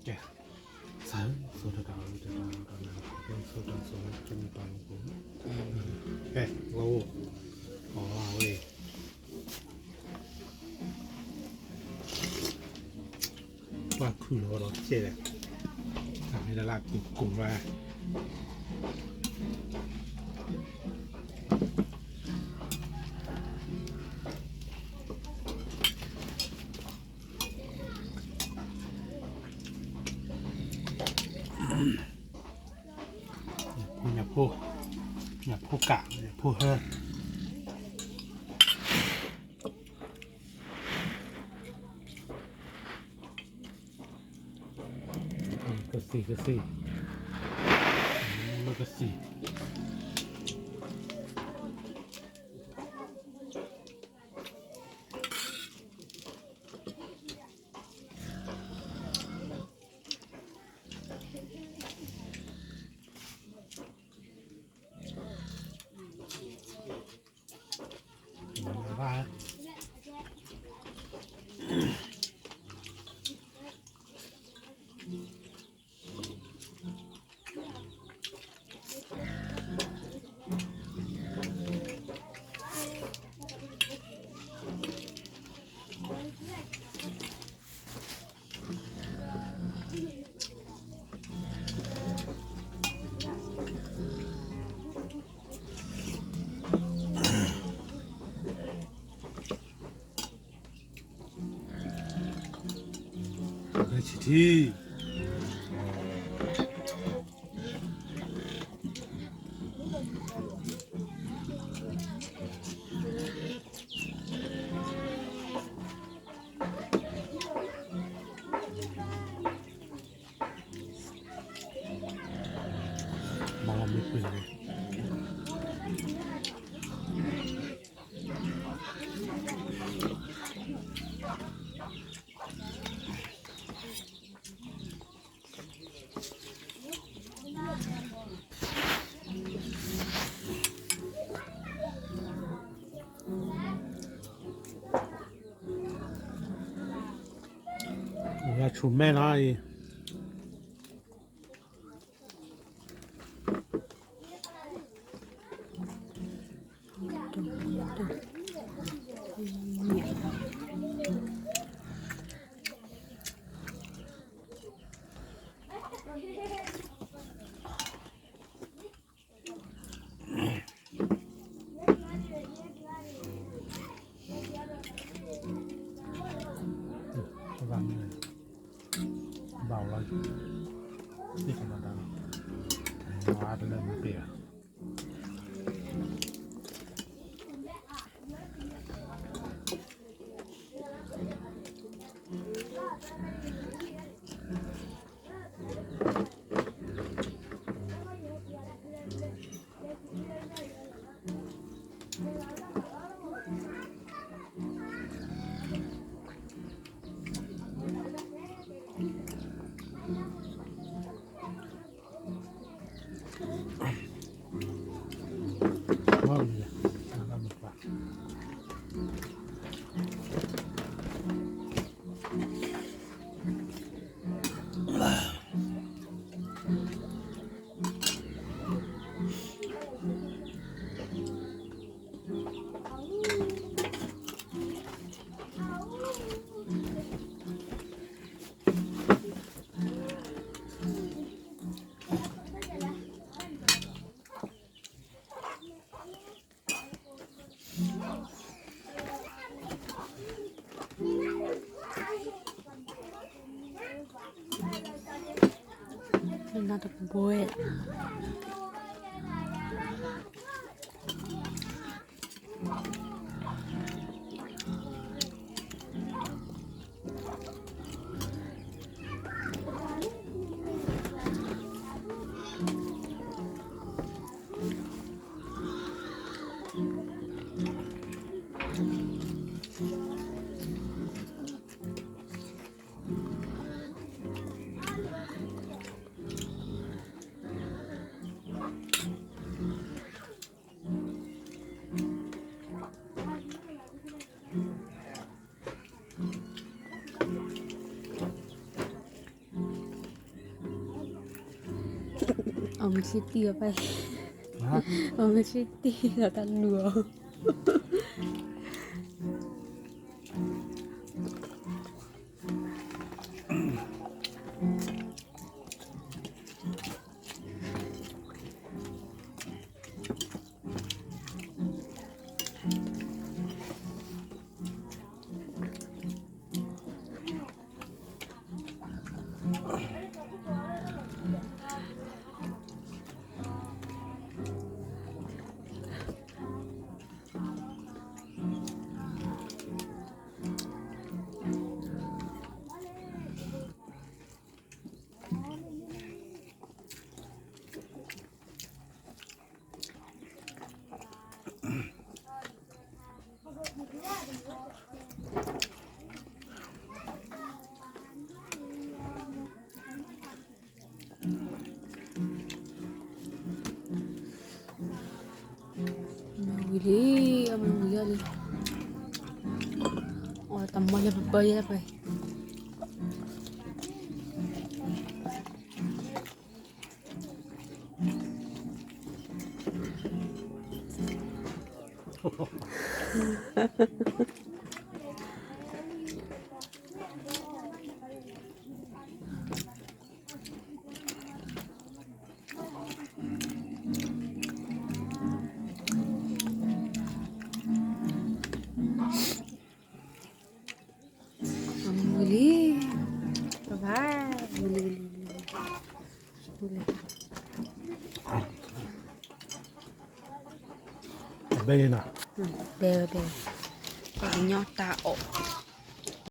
ကဲ, သးသိတဂၤဝဲတဂၤဒီး ကဲဆိတၢ်စိၤလၢကမ့ၢ်ပာ်လီၤပူၤ, ကဲ, ဝဲအိၣ်, အီၤဝဲ, ပှၤခုၣ်လီၤဒီးကဲလဲၣ်, အမ့ၢ်ဒၣ်လၢအကူၤကိၢ်ဝဲ ညၣ်ဖိ, ညၣ်ဖိကး, ညၣ်ဖိဟၢ, ကသံၣ်ကသံၣ်, လၢကသံၣ် လၢဆံၣ်ထံ မၤလီၤမ့ၢ်ပှဲၤန့ၣ် ဆူၣ်မဲနီၤအံၤ ဘၣ်လီၤ, သ့ၣ်ကမၤတၢ်လီၤ, တလၢမ့ၢ်ပ့ၢ်ဘၣ်. နတဘိဝဲ မ့ၢ် အမုၢ်ဆ့တံၢ်အပၢ်, အမုၢ်ဆ့တံၢ်လီၤတၢ်လူၤအီၤ. မ့ၢ်ဝံၤလံ, အမ့ၢ်ဝံၤလံ, အတမီၢ်လၢပပၢယဲၢ်ပှဲၤ. ဝံၤလံ, ဘၣ်ဘၣ်, ဝံၤလံ, ဝံၤလံ, ဝံၤလံ. ဘဲနီၤ, ဘဲ, ဘဲ, ပှၤကညီတၢ်အီၣ်.